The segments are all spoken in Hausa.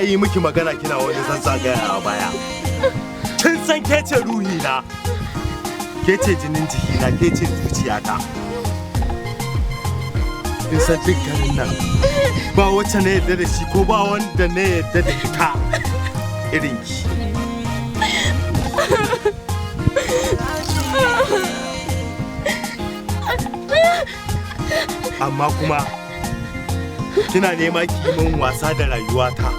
Ina yi miki magana kina wani zazzagaya a baya. Kin san ke ce ruhi na, ke ce jinin jikina, ke ce zuciyata. Kin san duk garin nan ba wacce na yadda da shi ko ba wanda na yadda da ita irin ki. Amma kuma kina nema ki yi min wasa da rayuwata.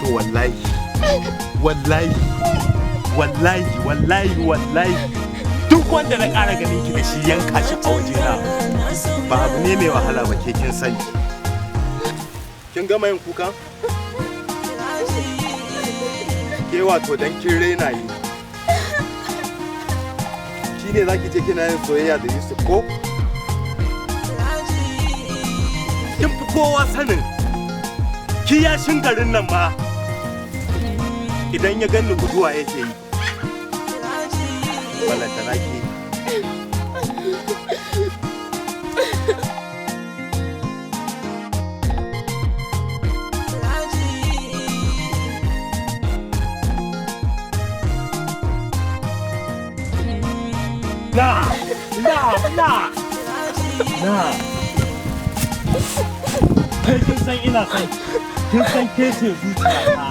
To wallahi, wallahi, wallahi, wallahi, wallahi, duk wanda na ƙara ganin ki da shi, yanka shi a wajena ba abu ne mai wahala ba. Ke kin sani. Kin gama yin kuka? Ke wato dan kin raina ni shine zaki je kina yin soyayya da Yusuf ko? Kin fi kowa sanin kiyashin garin nan ma idan ya ganni guduwa yake yi, balantana ke. Na na na na, kai kin san ina son ki. Kin san ke ce zuciyata.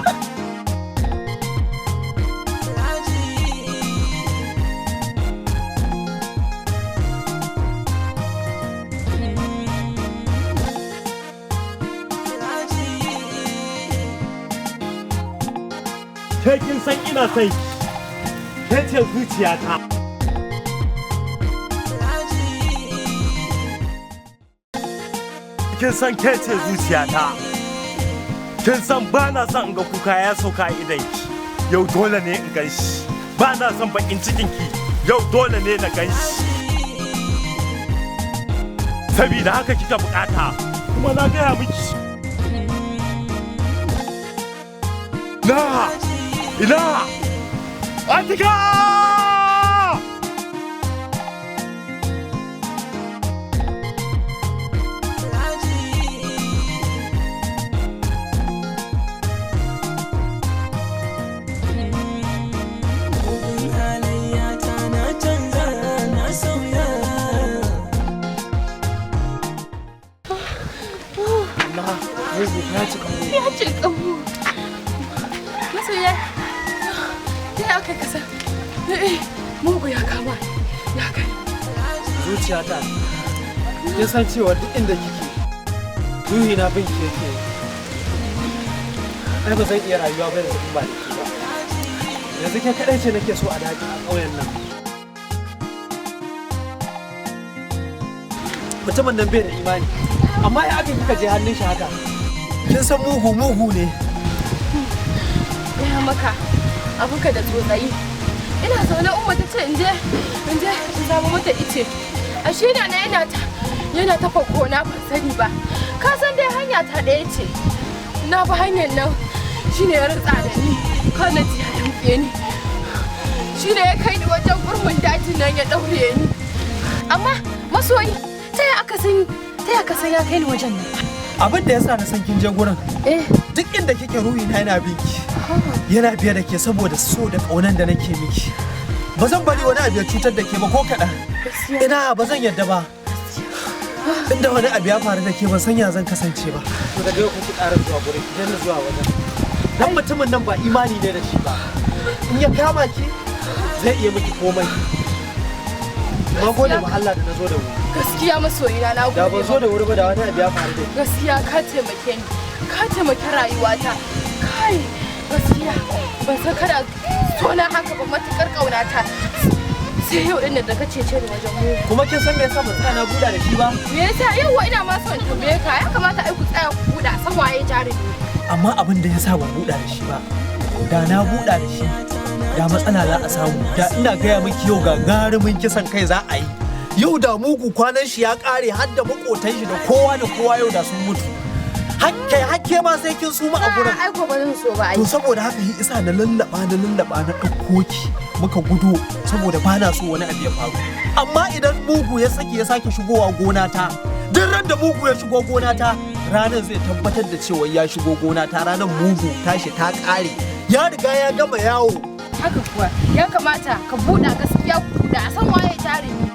Ke kin san ina son ki, ke ce zuciyata. Kin san ke ce zuciyata. Kin san ba na son in ga kuka ya sauka a idonki, yau dole ne in gan shi. Ba na son bakin cikinki, yau dole ne na gan shi, saboda haka kika bukata kuma na gaya miki. Na ina Atika! Mugun halayyata na canza, na sauya. Amma mugu ya cika mu. Ya cika mu. Masoya, ta yi aka kasa? Mugu ya kama ya kai. Zuciyata, kin san cewa duk inda kike, ruhi na bin ki yake. Ai ba zan iya rayuwa ba yanzu in ba da ke ba. Yanzu ke kadai ce nake so a daji a ƙauyen nan. Mutumin nan bai da imani, amma ya aka kika je hannun shi haka? Kin san mugu mugu ne. Gaya maka abuka da tsotsayi. Ina zaune, Umma ta ce in je in samu mata ice. Ashe da na yana ta fako na, ban sani ba. Ka san dai hanya ta ɗaya ce. Na bi hanyar nan, shine ya rutsa da ni. Kana ji ya damƙe ni. Shine ya kai ni wajen gurmin dajin nan ya ɗaure ni. Amma masoyi, ta ya aka san ya kai ni wajen nan? Abin da yasa na san kin je gurin, duk inda kike ruhi na yana bin ki, yana biye da ke, saboda so da ƙaunan da nake miki. Ba zan bari wani abu ya cutar da ke ba ko kaɗan. Ina ba zan yadda ba. Inda wani abu ya faru da ke, ban san ya zan kasance ba. To daga yau kake ƙara zuwa gurin, ki daina zuwa wajen dan mutumin nan ba imani ne da shi ba. In ya kama ki zai iya miki komai. Na gode ma Allah da na zo da wuri. Gaskiya masoyina, na Da ban gode. zo da wuri ba, da wani abu ya faru da ke. Gaskiya ka taimake ni, ka taimaki rayuwata. Kai, gaskiya ban san kana so na haka ba, matukar kaunata, sai yau din da ka cece ni wajen mu. Kuma kin san me yasa ban tsaya na buɗa da shi ba? Me yasa? Yawa, ina ma son tambaye ka. Ya kamata ai ku tsaya ku buɗa, san waye jarumi. Amma abin da ya sa ban buɗa da shi ba, da na buɗa da shi da matsala za a samu. Da ina gaya miki, yau gagarumin kisan kai za a yi. Yau da mugu kwanan shi ya ƙare, har da makotan shi da kowa da kowa, yau da sun mutu. Hakke hakke ma sai kin suma a gurin. Ai ko ba zan so ba ai. To saboda haka yi isa na lallaba, na lallaba, na ɗauko ki muka gudo, saboda ba na so wani abu ya faru. Amma idan mugu ya sake shigowa gona ta, duk ran da mugu ya shigo gona ta Ranar zai tabbatar da cewa ya shigo gona ta, ranar mugu tashi ta ƙare. Ya riga ya gama yawo. Haka kuwa ya kamata ka buɗa gaskiya, ku buɗa a san waye jarumi.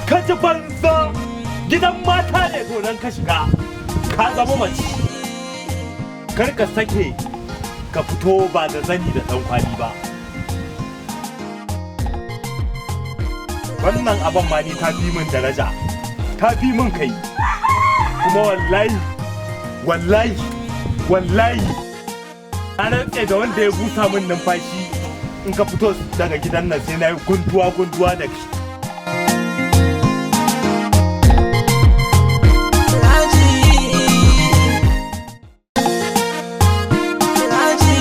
Ka ji banza, gidan mata ne. To nan ka shiga ka zama mace. Kar ka sake ka fito ba da zani da ɗan kwali ba. Wannan abin ma ni ta fi min daraja, ta fi min kai. Kuma wallahi, wallahi, wallahi, na rantse da wanda ya busa min numfashi, in ka fito daga gidan nan sai na yi gunduwa gunduwa da kai. Raji. Raji. Raji.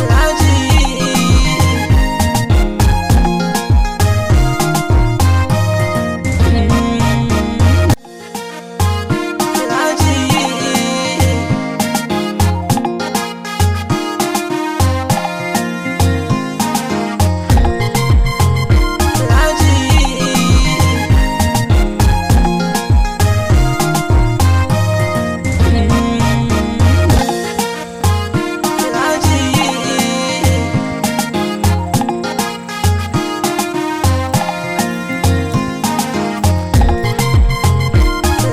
Raji. Raji. Raji.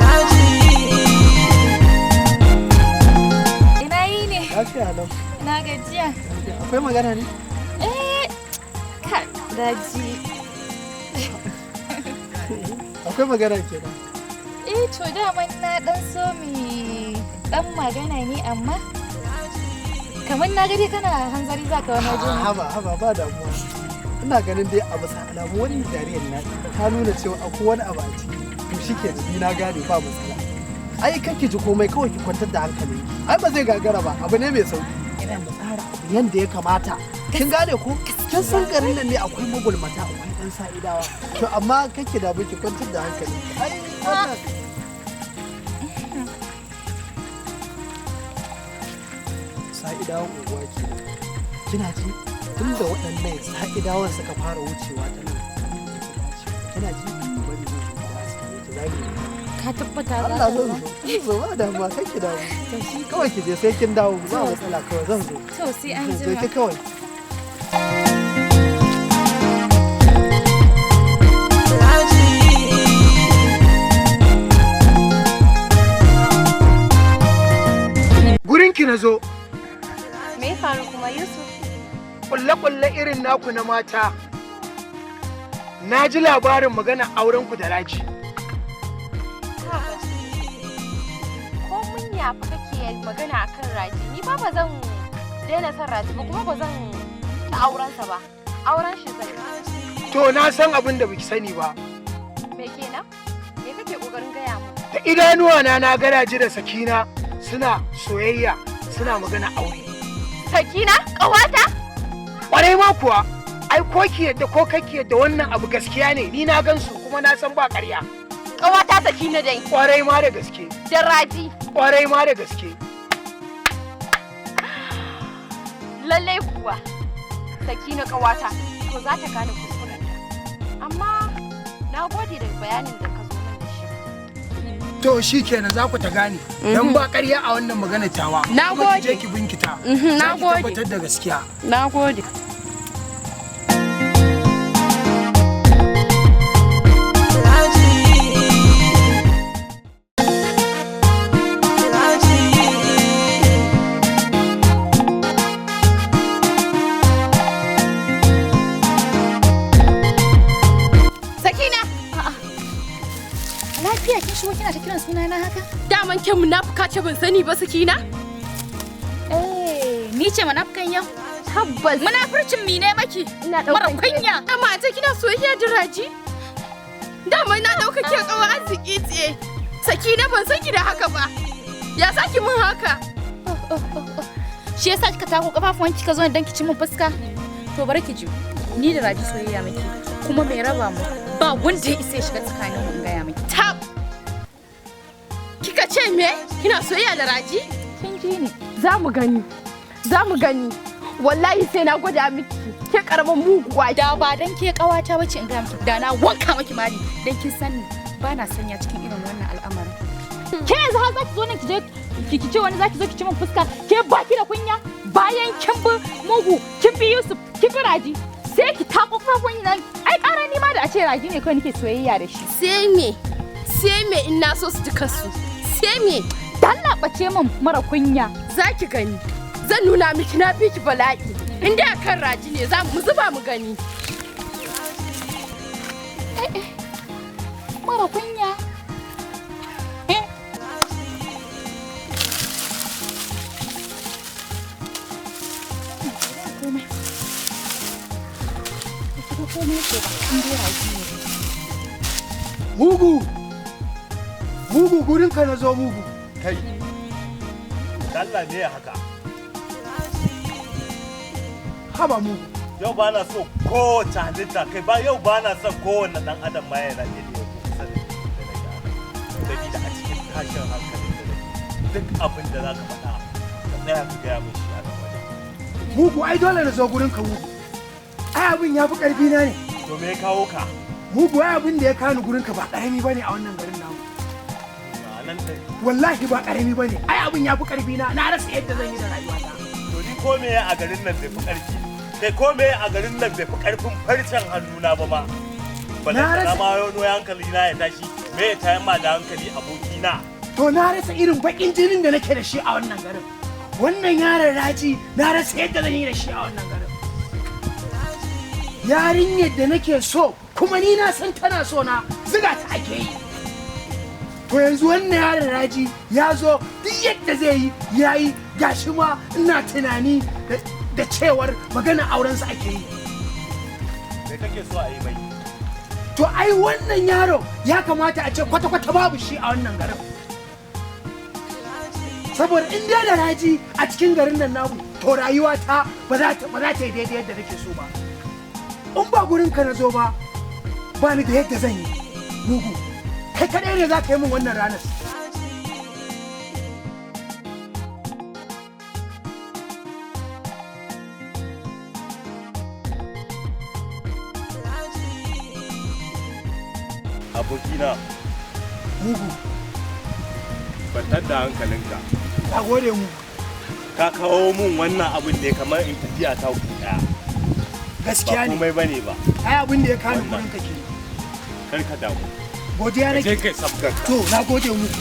Raji. Ina yi ne? Lafiya lau. Ina gajiya. Akwai magana ne? Eh, ka daji. Akwai magana kenan. Eh, to daman na dan so mi dan magana ne, amma kamar na ga dai kana hanzari za ka wani waje ne. Haba haba, ba damuwa. Ina ganin dai a bisa alamu wannan dariyar na ta nuna cewa akwai wani abu a ciki. To shikenan, ni na gane, ba matsala. Ai kake ji komai, kawai ki kwantar da hankali. Ai ba zai gagara ba, abu ne mai sauki. Ina mu tsara abu yanda ya kamata. Kin gane ko? Kin san garin nan ne akwai magulmata, akwai ɗan sa'idawa. To amma kake da ki kwantar da hankali. Ai wannan sa'idawan unguwa ke. Kina ji, tun da waɗannan sa'idawan suka fara wucewa ta nan, kina ji, bari zan zo gida a same ki, za mu yi. Ka tabbata za Allah ka zan zo? zo, zan zo, ba damuwa, kai ki damu. Kawai ki je, sai kin dawo, ba matsala, kawai zan zo. To sai an Je jima. ki kawai. Raji. Gurinki na zo. Me ya faru kuma, Yusuf? Kulle-kulle irin naku na mata. Na ji labarin magana aurenku da Raji. Kaga, ko mun yafi kake magana akan Raji, ni ba zan daina son Raji ba, kuma ba zan ta aurensa ba. Auren shi zai. To na san abin da baki sani ba. Me kenan? Me kake kokarin gaya mu? Da idanuwa na na ga Raji da Sakina suna soyayya, suna magana aure. Sakina, ƙawata? Kwarai ma kuwa, ai ko ki yadda ko kake yadda, wannan abu gaskiya ne, ni na gansu kuma na san ba ƙarya. Ƙawata Sakina dai. Kwarai ma da gaske. Da Raji. Kwarai ma da gaske. Lallai kuwa. Sakina ƙawata, to za ta gane kuskurenta. Amma na gode da bayanin da ka zo min da shi. To shi kenan, za ku ta gane. Dan ba ƙarya a wannan magana tawa. Na Kuma ki je gode. ki binkita. Na Za ki gode. tabbatar da gaskiya. Na gode. Raji. Raji. Sakina! Lafiya kin shigo kina ta kiran sunana haka? Daman ke munafuka ce, ban sani ba, Sakina? Eh, ni ce munafukan yau. Tabbas. Munafurcin mi ne maki? Ina Mara ɗaukan ke. kunya. Dama a ce kina soyayya da Raji? Dama na ɗauka ke ƙawar arziki ce. Sakina, ban san ki da haka ba. Ya saki mun haka? Shi yasa kika tako kafafuwan kika zo dan ki ci mun fuska? To bari ki ji. Ni da Raji soyayya muke. Kuma mai raba mu ba wanda ya isa ya shiga tsakanin mu, in gaya miki. Tab! Kika ce ce me? Kina soyayya da Raji? Kin ji ni? Za mu gani. Za mu gani. Wallahi sai na gwada miki. Ke karamin muguwa. Da ba dan ke kawata bace in ga miki da na wanka miki mari dan kin san ni ba na sanya cikin irin wannan al'amarin. Ke yanzu har za ki zo nan ki je ki ce wani za ki zo ki ci min fuska, ke baki da kunya, bayan kin bi mugu, kin bi Yusuf, kin bi Raji, sai ki tako kafin nan, ai ƙara ni ma da a ce Raji ne kawai nake soyayya da shi. Sai me? Sai me in na so su ji kansu? Sai me? Dalla bace min mara kunya. Za ki gani. Zan nuna miki na fi ki bala'i. In dai akan Raji ne za mu zuba mu gani. Mara kunya. Mugu! Mugu, gurinka na zo, mugu. Kai, Allah ne haka? Haba mugu. Yau ba na so kowace halitta, kai ba, yau ba na son kowanne dan adam ma yana da ya kusa da ni da nake a nan. Sabida a cikin tashin hankalin da nake, duk abin da za ka faɗa ka tsaya ka gaya min shi a nan wajen. Mugu, ai dole na zo gurinka, mugu. Ai abin ya fi ƙarfi na ne. To me ya kawo ka? Mugu, ai abin da ya kawo ni gurinka ba ƙarami ba ne a wannan garin namu. A nan da Wallahi ba ƙarami ba ne. Ai abin ya fi ƙarfi na, na rasa yadda zan yi da rayuwata. To ni ko me a garin nan bai fi ƙarfi. Kai, ko me a garin nan bai fi ƙarfin farcen hannuna ba ma. Na Balantana ma yau hankali na ya tashi, me ya tayar ma da hankali, abokina? To na rasa irin baƙin jinin da nake da shi a wannan garin. Wannan yaron Raji, na rasa yadda zan yi da shi a wannan garin. Yarinyar da nake so, kuma ni na san tana so na, ziga ta ake yi. To yanzu wannan yaron Raji ya zo, duk yadda zai yi ya yi, gashi ma ina tunani da cewar magana aurensa ake yi. Me kake so a yi mai? To ai wannan yaro ya kamata a ce kwata-kwata babu shi a wannan garin. Saboda in dai da Raji a cikin garin nan namu, to rayuwa ta ba za ta yi daidai yadda nake so ba. In ba gurin ka na zo ba, ba ni da yadda zan yi. Mugu, kai kaɗai ne za ka yi min wannan ranar. Abokina, Mugu, kwantar da hankalinka. Na gode mugu. Ka kawo mun wannan abin ne kamar in tafiya ta ku daya. Ba Gaskiya ne. komai bane ba. Ai abin da ya kani Wannan. gurin ka ke. Kar ka damu. Godiya Ka je nake. kai sabgar ka. To na gode mugu.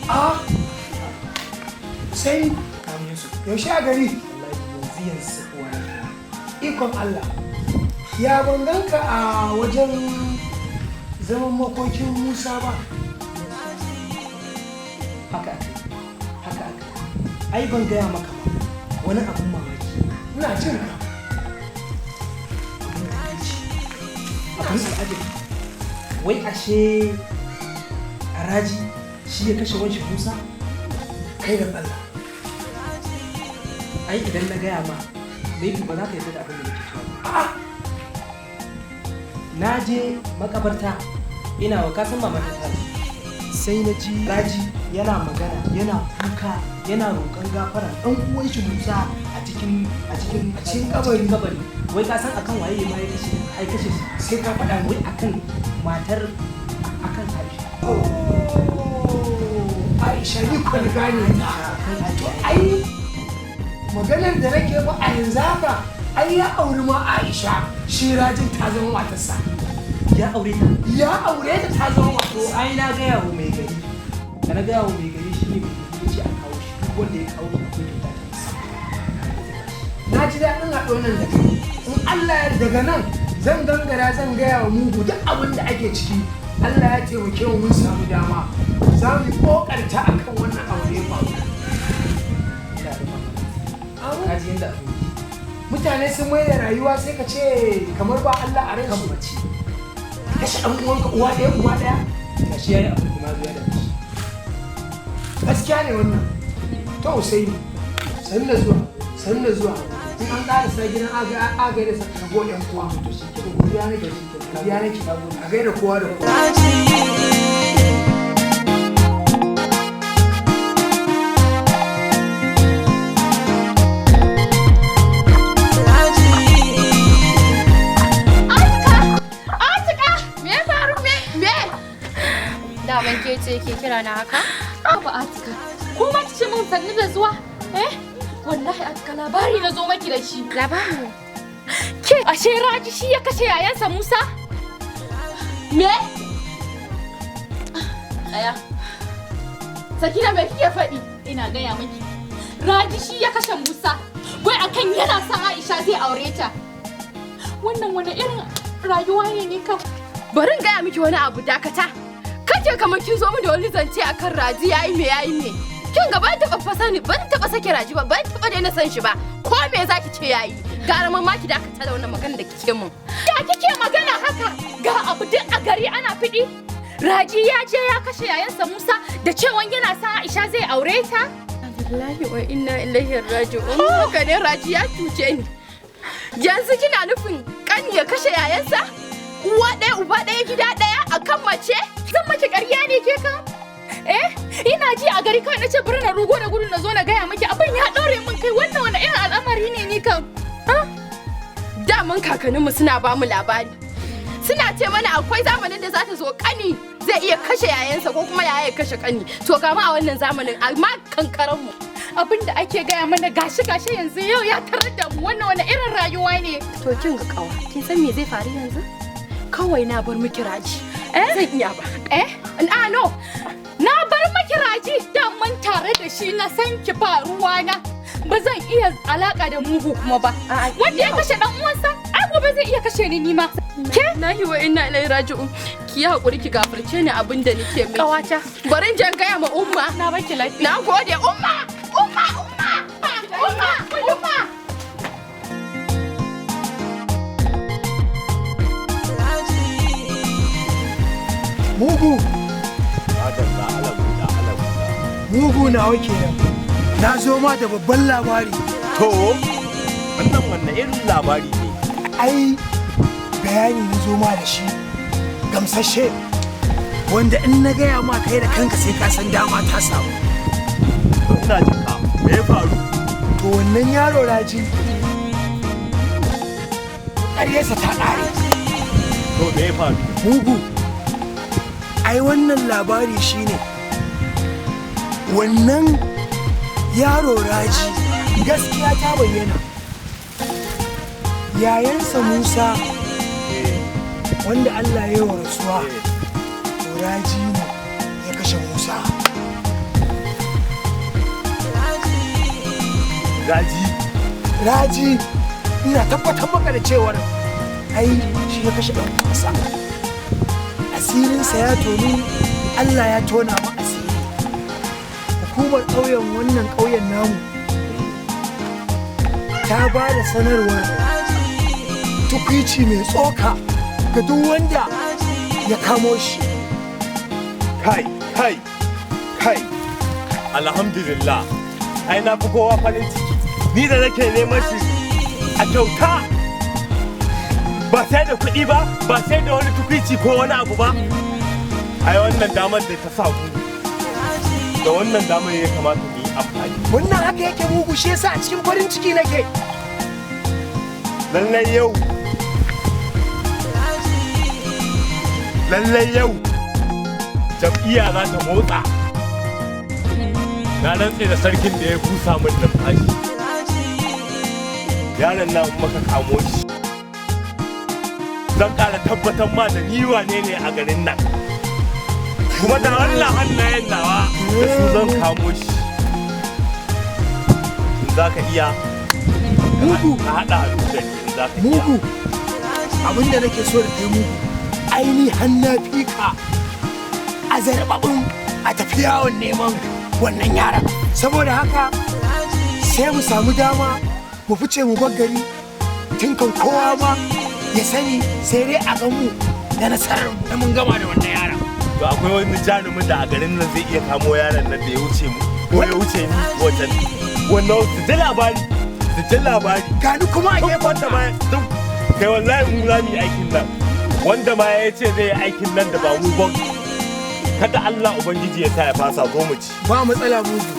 A sai yaushe a gari? Wallahi yanzu yanzu kowa na. Ikon Allah, ya ban ganka a wajen zaman makokin Musa ba? Haka aka yi, haka aka yi. Ai ban gaya maka ba, wani abun mamaki. Ina jin ka. Abun takaici, abun al'ajabi, wai ashe Haraji shi ya kashe wanshi Musa. Kai da Allah! Ai idan na gaya ma, maybe ba za ka yarda da abin da nake cewa ba. Na je makabarta, ina wa kasan mama ta tashi, sai na ji Raji yana magana, yana kuka, yana roƙon gafara ɗan uwan shi Musa a cikin A cikin kabari. Kabari. Wai ka san akan waye ma ya kashe, ai kashe shi? Sai ka faɗa mu. Wai akan matar, akan Aisha. Oh, Aisha, ni ko na gane ta. To ai maganar da nake ba a yanzu haka, ai ya auri ma Aisha, shi Rajin, ta zama matarsa. Ya aure ta? Ya aure ta, ta zama To matarsa. ai na gaya wa mai gari, da na gaya wa mai gari, shi ne mai gari ya ce a kawo shi, duk wanda ya kawo shi akwai kyauta ta musamman. Na ji daɗin haɗo nan da kai. In Allah ya daga nan zan gangara, zan gaya wa mugu duk abin da ake ciki. Allah ya taimake mu mun samu dama. Za mu yi ƙoƙarta akan wannan abu da ya faru. Ka ji yadda abin yake. Mutane sun mai da rayuwa sai ka ce kamar ba Allah a Kan ransu. mace. Ka kashe ɗan uwanka uwa ɗaya uba ɗaya. Gashi yayi abin kuma zuwa da shi. Gaskiya ne wannan. To Usaini, sannu da zuwa, sannu da zuwa. In an ƙarasa gidan aga aga da rago ɗan uwa. To shi To ke. godiya nake, godiya nake. A gaida kowa da kowa. Atika! Atika! Me ya faru? Me? Me? Daman ke ce ke kira na haka? Abu Atika. Ko ma ki ce mun sannu da zuwa? Eh? Wallahi Atika, labari na zo maki da shi. Labari? Ke ashe Raji shi ya kashe yayansa Musa? Me? Tsaya. Sakina, me kike faɗi? Ina gaya miki. Raji shi ya kashe Musa. Wai akan yana son Aisha zai aure ta. Wannan wani irin rayuwa ne ni kam? Bari in gaya miki wani abu, dakata. Kace kamar kin zo mu da wani zance akan Raji yayi me yayi me. Kin ga ban taba fa sani, ban taba sake Raji ba, ban taba daina san shi ba. Ko me zaki ce yayi? Gara ma ki dakata da wannan magana da kike mun. Ya kike magana haka? Ga abu duk a gari ana fiɗi. Raji ya je ya kashe yayansa Musa da cewan yana son Aisha zai aure ta. Lillahi wa inna ilaihi raji'un. Haka ne, Raji ya cuce ni. Yanzu kina nufin kan ya kashe yayansa? Uwa ɗaya uba ɗaya gida ɗaya akan mace? Zan mace ƙarya ne ke kan? Eh, ina ji a gari kawai nace bari na rugo da gudu na zo na gaya miki, abin ya ɗaure min kai. Wannan wani irin al'amari ne ni kam? Daman kakanninmu suna ba mu labari. Suna ce mana akwai zamanin da za ta zo kani zai iya kashe yayansa ko kuma yaya ya kashe kani. To ga mu a wannan zamanin amma kankaran mu. Abin da ake gaya mana gashi gashi yanzu yau ya tarar da mu, wannan wani irin rayuwa ne? To kin ga kawa, kin san me zai faru yanzu? Kawai na bar miki Raji. Eh? Zan iya ba. Eh? Ah no. Na bar miki Raji, daman tare da shi na san ki, ba ruwana. Ba zan iya alaka da mugu kuma ba. Wanda ya kashe dan uwansa, ai gobe zai iya kashe ni nima. Ke? Nahi wa inna ilaihi raji'un. Ki yi hakuri ki gafarce ni abin da nake miki. Kawata. Bari in je in gaya ma Umma. Na baki lafiya. Na gode Umma. Umma, Umma. Umma, Umma. Mugu, Madalla, ala buɗa, ala buɗa. mugu nawa kenan. Na zo ma da babban labari. To, wannan wanne irin labari ne? Ai bayani na zo ma da shi gamsashe wanda in na gaya ma kai da kanka sai ka san dama ta samu. Ina jin ka, me ya faru? To wannan yaro Raji, ƙaryarsa ta ƙare. To me ya faru? Mugu, ai wannan labari shine wannan yaro Raji, gaskiya ta bayyana. Yayansa Musa wanda Allah ya yi wa rasuwa, to Raji ne ya kashe Musa. Raji? Raji, ina tabbatar maka da cewar ai shi ya kashe ɗan uwansa. Asirinsa ya tonu, Allah ya tona mu asiri. Hukumar ƙauyen wannan ƙauyen namu ta ba da sanarwar tukwici mai tsoka ga duk wanda ya kamo shi. Kai, kai, kai. Alhamdulillah. Ai na fi kowa farin ciki. Ni da nake neman shi a kyauta. Ba sai da kuɗi ba, ba sai da wani tukwici ko wani abu ba. Ai wannan damar da ta samu. Da wannan damar ya kamata mu yi amfani. Wannan haka yake mugu, shi yasa a cikin farin ciki nake. Lallai yau. Lallai yau. Jam'iyya za ta motsa. Na rantse da sarkin da ya busa min numfashi. Yaron nan muka kamo shi, zan ƙara tabbatar ma da ni wane ne a garin nan. Kuma da wannan hannayen nawa da su zan kamo shi. In za ka iya, Mugu. ka haɗa hannu da ni in za ka iya. Mugu, abinda nake so da kai mugu, aini hanna fika a zarɓaɓin a tafi yawon neman wannan yaran, saboda haka. Sai mu samu dama mu fice mu bar gari tun kan kowa ma ya sani, sai dai a gan mu da nasarar mu da mun gama da wannan yaron. To akwai wani jarumin da a garin nan zai iya kamo yaron nan da ya wuce mu ko ya wuce ni wajen wannan? Su ji labari, su ji labari. Gani kuma a duk gefen wanda ma duk kai, wallahi mu za mu yi aikin nan. Wanda ma ya ce zai yi aikin nan da ba mu ba, kada Allah Ubangiji ya sa ya fasa. Zo mu ci. Ba matsala, mugu.